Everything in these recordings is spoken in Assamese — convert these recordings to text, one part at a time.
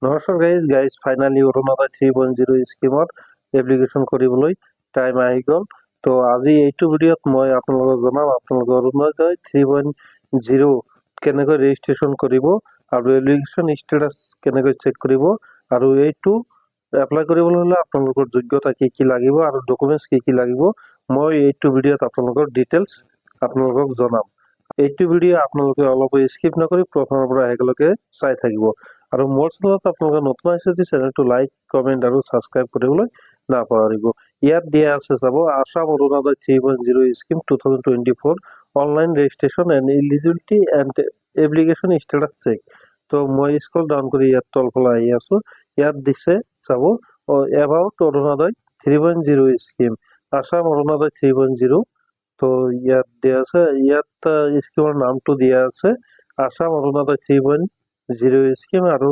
নমস্কাৰ গাইজ। গাইজ, ফাইনেলি অৰুণোদয় 3.0 স্কিমত এপ্লিকেশ্যন কৰিবলৈ টাইম আহি গ'ল। তো আজি এইটো ভিডিঅ'ত মই আপোনালোকক জনাম আপোনালোকৰ অৰুণোদয় 3.0 কেনেকৈ ৰেজিষ্ট্ৰেশ্যন কৰিব আৰু এপ্লিকেশ্যন ষ্টেটাছ কেনেকৈ চেক কৰিব আৰু এইটো এপ্লাই কৰিবলৈ হ'লে আপোনালোকৰ যোগ্যতা কি কি লাগিব আৰু ডকুমেণ্টছ কি কি লাগিব, মই এইটো ভিডিঅ'ত আপোনালোকৰ ডিটেইলছ আপোনালোকক জনাম। এইটো ভিডিঅ' আপোনালোকে অলপো স্কিপ নকৰি প্ৰথমৰ পৰা শেষলৈকে চাই থাকিব আৰু মোৰ চেনেলত আপোনালোকে নতুন আহিছে যদি চেনেলটো লাইক, কমেণ্ট আৰু ছাবস্ক্ৰাইব কৰিবলৈ নাপাহৰিব। ইয়াত দিয়া আছে চাব, Assam Orunodoi 3.0 Scheme 2024 online registration and eligibility and application status check। তো মই স্ক্ৰল ডাউন কৰি ইয়াত তলফালে আহি আছোঁ। ইয়াত দিছে চাব, About Orunodoi 3.0 Scheme, Assam Orunodoi 3.0। তো ইয়াত দিয়া আছে, ইয়াত স্কিমৰ নামটো দিয়া আছে Assam Orunodoi 3.0 Scheme আৰু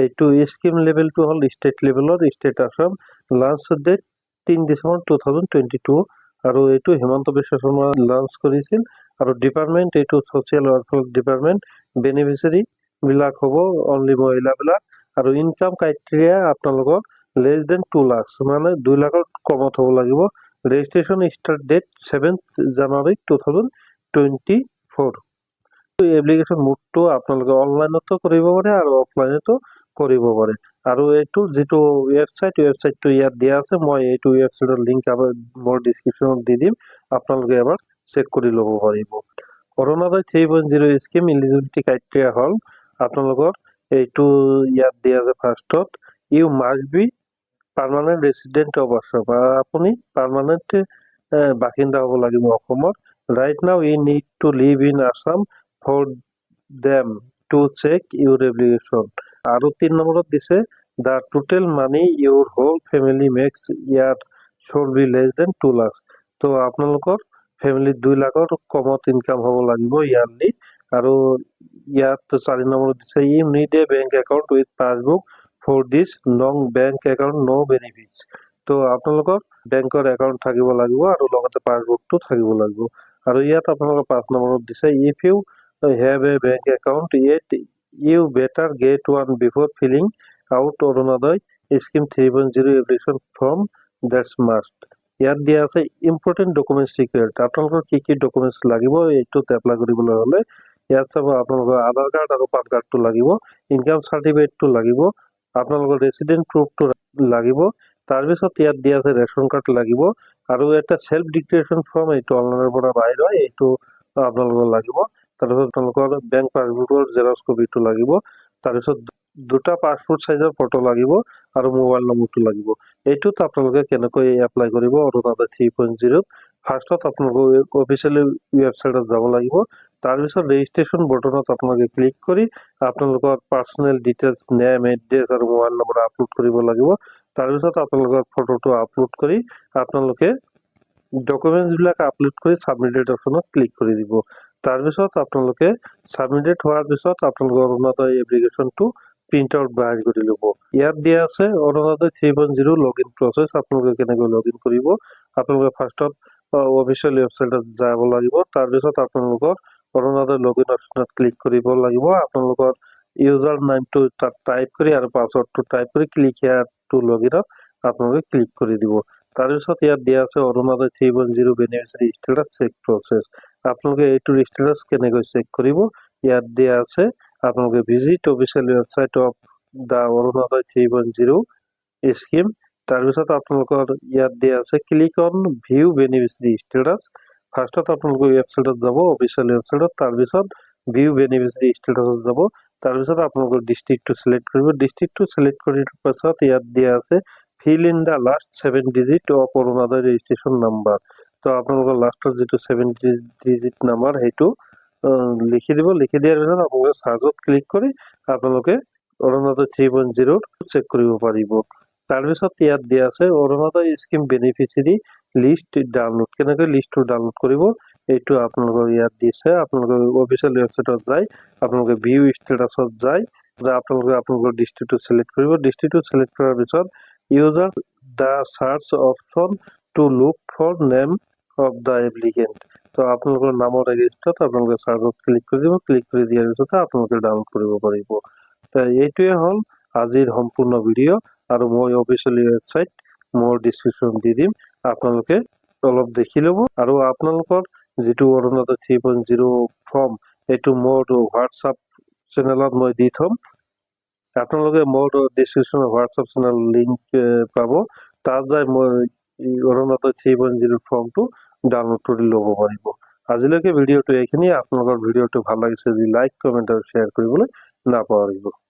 এইটো স্কিম লেভেলটো হ'ল ষ্টেট লেভেলৰ, state Assam, launch date 3 December 2022 আৰু এইটো হিমন্ত বিশ্ব শৰ্মা লঞ্চ কৰিছিল আৰু ডিপাৰ্টমেণ্ট এইটো ছ'চিয়েল ৱেলফেয়াৰ ডিপাৰ্টমেণ্ট। বেনিফিচিয়াৰী বিলাক হ'ব অনলি মহিলাবিলাক আৰু ইনকাম ক্ৰাইটেৰিয়া আপোনালোকৰ লেছ দেন 2 লাখ, মানে 2 লাখৰ কমত হ'ব লাগিব। Registration start date 7 January 2024। Application মোডটো আপোনালোকে অনলাইনতো কৰিব পাৰে আৰু অফলাইনতো কৰিব পাৰে আৰু এইটো যিটো ৱেবছাইট, ৱেবছাইটটো ইয়াত দিয়া আছে। মই এইটো ৱেবছাইটৰ লিংক মোৰ ডিছক্ৰিপশ্যনত দি দিম, আপোনালোকে এবাৰ চেক কৰি ল'ব পাৰিব। অৰুণোদয় 3.0 স্কিম ইলিজিবিলিটি ক্ৰাইটেৰিয়া হ'ল আপোনালোকৰ এইটো ইয়াত দিয়া আছে। ফাৰ্ষ্টত you must be permanent resident of Assam, আপুনি পাৰ্মানেণ্ট বাসিন্দা হ'ব লাগিব অসমৰ। Right now you need to live in Assam for them to check your application। আৰু 3 নম্বৰত দিছে, the total money your whole family makes year should be less than 2 lakh। তো আপোনালোকৰ ফেমিলিত 2 লাখৰ কমত ইনকাম হ'ব লাগিব ইয়াৰলি। আৰু ইয়াত 4 নম্বৰত দিছে, you need a bank account with passbook for this, no bank account, no benefits। তো আপোনালোকৰ বেংকৰ একাউণ্ট থাকিব লাগিব আৰু লগতে পাছবুকটো থাকিব লাগিব। আৰু ইয়াত আপোনালোকৰ 5 নম্বৰত দিছে, if you have a bank account yet, you better get one before filling out Orunodoi Scheme 3.0 application form, that's must। ইয়াত দিয়া আছে ইম্পৰ্টেণ্ট ডকুমেণ্টছ ৰিকুৱাৰ্ড, আপোনালোকৰ কি কি ডকুমেণ্টছ লাগিব এইটোত এপ্লাই কৰিবলৈ হ'লে। ইয়াত চাব, আপোনালোকৰ আধাৰ কাৰ্ড আৰু পান কাৰ্ডটো লাগিব, ইনকাম চাৰ্টিফিকেটটো লাগিব, আপোনালোকৰ ৰেচিডেণ্ট প্ৰুফটো লাগিব। তাৰপিছত ইয়াত দিয়া আছে ৰেচন কাৰ্ড লাগিব আৰু এটা চেল্ফ ডিক্লেৰেশ্যন ফৰ্ম, এইটো অনলাইনৰ পৰা বাহিৰ হয়, এইটো আপোনালোকৰ লাগিব। তাৰপিছত আপোনালোকৰ বেংক পাছবুকৰ জেৰক্স কপিটো লাগিব, তাৰপিছত দুটা পাছপোৰ্ট চাইজৰ ফটো লাগিব আৰু মোবাইল নম্বৰটো লাগিব। এইটোত আপোনালোকে কেনেকৈ এপ্লাই কৰিব অৰুণোদয় 3.0ত? ফাৰ্ষ্টত আপোনালোকৰ অফিচিয়েল ৱেবছাইটত যাব লাগিব। তাৰপিছত ৰেজিষ্ট্ৰেশ্যন বটনত আপোনালোকে ক্লিক কৰি আপোনালোকৰ পাৰ্চনেল ডিটেইলছ, নেম, এড্ৰেছ আৰু মোবাইল নম্বৰ আপলোড কৰিব লাগিব। তাৰপিছত আপোনালোকৰ ফটোটো আপলোড কৰি আপোনালোকে ডকুমেণ্টছবিলাক আপলোড কৰি ছাবমিটেড অপশ্যনত ক্লিক কৰি দিব। তাৰপিছত আপোনালোকে ছাবমিটেড হোৱাৰ পিছত আপোনালোকৰ অৰুণোদয় এপ্লিকেশ্যনটো প্ৰিণ্ট আউট বাহিৰ কৰি ল'ব। ইয়াত দিয়া আছে অৰুণোদয় 3.0 লগ ইন প্ৰচেছ, আপোনালোকে কেনেকৈ লগ ইন কৰিব। আপোনালোকে ফাৰ্ষ্টত অফিচিয়েল ৱেবছাইটত যাব লাগিব। তাৰপিছত আপোনালোকৰ অৰুণোদয় লগ ইন অপশ্যনত ক্লিক কৰিব লাগিব। আপোনালোকৰ ইউজাৰ নামটো তাত টাইপ কৰি আৰু পাছৱৰ্ডটো টাইপ কৰি ক্লিক here two log ইনত আপোনালোকে ক্লিক কৰি দিব। তাৰপিছত ইয়াত দিয়া আছে Orunodoi 3.0 beneficiary status check process, আপোনালোকে এইটোৰ ষ্টেটাছ কেনেকৈ চেক কৰিব। ইয়াত দিয়া আছে, আপোনালোকে visit official website of the Orunodoi 3.0 Scheme। তাৰপিছত আপোনালোকৰ ইয়াত দিয়া আছে click on view beneficiary status। ফাৰ্ষ্টত আপোনালোকৰ ৱেবছাইটত যাব, অফিচিয়েল ৱেবছাইটত, তাৰপিছত ভিউ বেনিফিচিয়াৰী ষ্টেটাছত যাব। তাৰপিছত আপোনালোকৰ ডিষ্ট্ৰিক্টটো চিলেক্ট কৰিব। ডিষ্ট্ৰিক্টটো চিলেক্ট কৰাৰ পাছত ইয়াত দিয়া আছে fill in the last seven digit of Orunodoi registration number। তো আপোনালোকৰ লাষ্টৰ যিটো ছেভেন ডিজিট নাম্বাৰ, সেইটো লিখি দিব। লিখি দিয়াৰ পিছত আপোনালোকে চাৰ্জত ক্লিক কৰি আপোনালোকে অৰুণোদয় 3.0 চেক কৰিব পাৰিব। তাৰপিছত ইয়াত দিয়া আছে Orunodoi scheme beneficiary list download, কেনেকৈ লিষ্টটো ডাউনলোড কৰিব এইটো আপোনালোকৰ ইয়াত দিছে। আপোনালোকে অফিচিয়েল ৱেবছাইটত যায়, আপোনালোকে ভিউ ষ্টেটাছত যায়, আপোনালোকে আপোনালোকৰ ডিষ্ট্ৰিক্টটো চিলেক্ট কৰিব। ডিষ্ট্ৰিক্টটো চিলেক্ট কৰাৰ পিছত use the search option to look for name of the applicant। তো আপোনালোকৰ নামৰ এগেইনষ্টত আপোনালোকে চাৰ্চত ক্লিক কৰি দিব। ক্লিক কৰি দিয়াৰ পিছতে আপোনালোকে ডাউনলোড কৰিব পাৰিব। তো এইটোৱে হ'ল আজিৰ সম্পূৰ্ণ ভিডিঅ' আৰু মই অফিচিয়েলি ৱেবছাইট মোৰ ডিছক্ৰিপশ্যন দি দিম, আপোনালোকে অলপ দেখি ল'ব। আৰু আপোনালোকৰ যিটো অৰুণোদয় 3.0 ফৰ্ম, এইটো মোৰ হোৱাটছআপ চেনেলত মই দি থ'ম। আপোনালোকে মোৰ ডিছক্ৰিপশ্যনত হোৱাটছআপ চেনেল লিংক পাব, তাত যাই মই অৰুণোদয় 3.0 ফৰ্মটো ডাউনলোড কৰি ল'ব পাৰিব। আজিলৈকে ভিডিঅ'টো এইখিনি। আপোনালোকৰ ভিডিঅ'টো ভাল লাগিছে যদি লাইক, কমেণ্ট আৰু শ্বেয়াৰ কৰিবলৈ নাপাহৰিব।